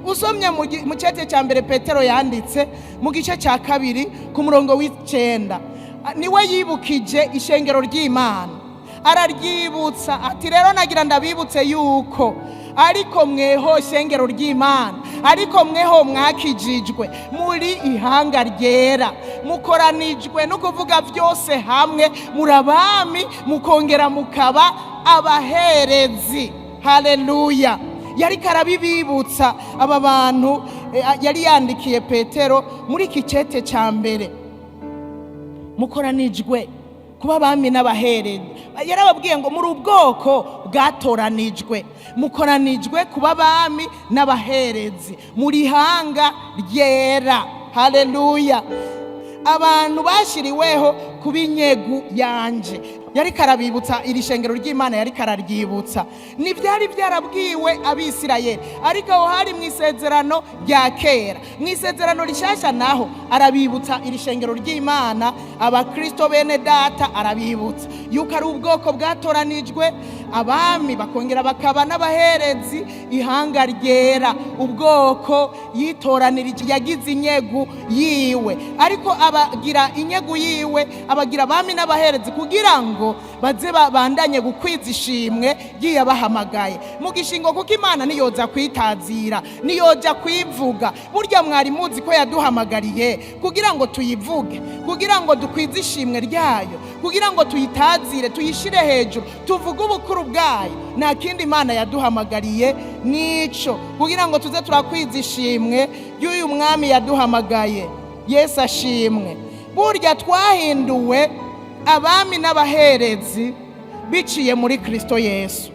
Usomye mu cete cya mbere Petero yanditse, mu gice cya kabiri ku murongo w'9, niwe yibukije ishengero ry'Imana, araryibutsa ati: "Rero nagira ndabibutse yuko ariko mweho, shengero ry'Imana, ariko mweho mwakijijwe, muri ihanga ryera, mukoranijwe no kuvuga byose hamwe, muri abami, mukongera mukaba abaherezi." Haleluya! Yariko arabibibutsa aba bantu yari yandikiye Petero muri iki cete cya mbere: mukoranijwe kuba abami n'abaherezi. Yarababwiye ngo muri ubwoko bwatoranijwe, mukoranijwe kuba abami n'abaherezi, muri ihanga ryera. Haleluya! Abantu bashyiriweho kuba inyegu yanje. Yariko arabibutsa iri shengero ry'Imana, yariko araryibutsa. Ntibyari byarabwiwe Abisirayeli, ariko aho hari mu Isezerano rya Kera. Mu Isezerano Rishasha naho arabibutsa iri shengero ry'Imana, Abakristo bene Data, arabibutsa yuko ari ubwoko bwatoranijwe, abami bakongera bakaba n'abaherezi, ihanga ryera, ubwoko yitoranirije, yagize inyegu yiwe. Ariko abagira inyegu yiwe, abagira abami n'abaherezi kugira ngo baze babandanye gukwiza ishimwe ry'iyabahamagaye mu gishingo, kuko Imana niyoza kwitazira, niyoja kwivuga. Burya mwari muzi ko yaduhamagariye kugira ngo tuyivuge, kugira ngo dukwize ishimwe ryayo, kugira ngo tuyitazire, tuyishire hejuru, tuvuge ubukuru bwayo? Nta kindi Imana yaduhamagariye, nico, kugira ngo tuze turakwiza ishimwe ry'uyu mwami yaduhamagaye. Yesu ashimwe! Burya twahinduwe abami n'abaherezi biciye muri Kristo Yesu.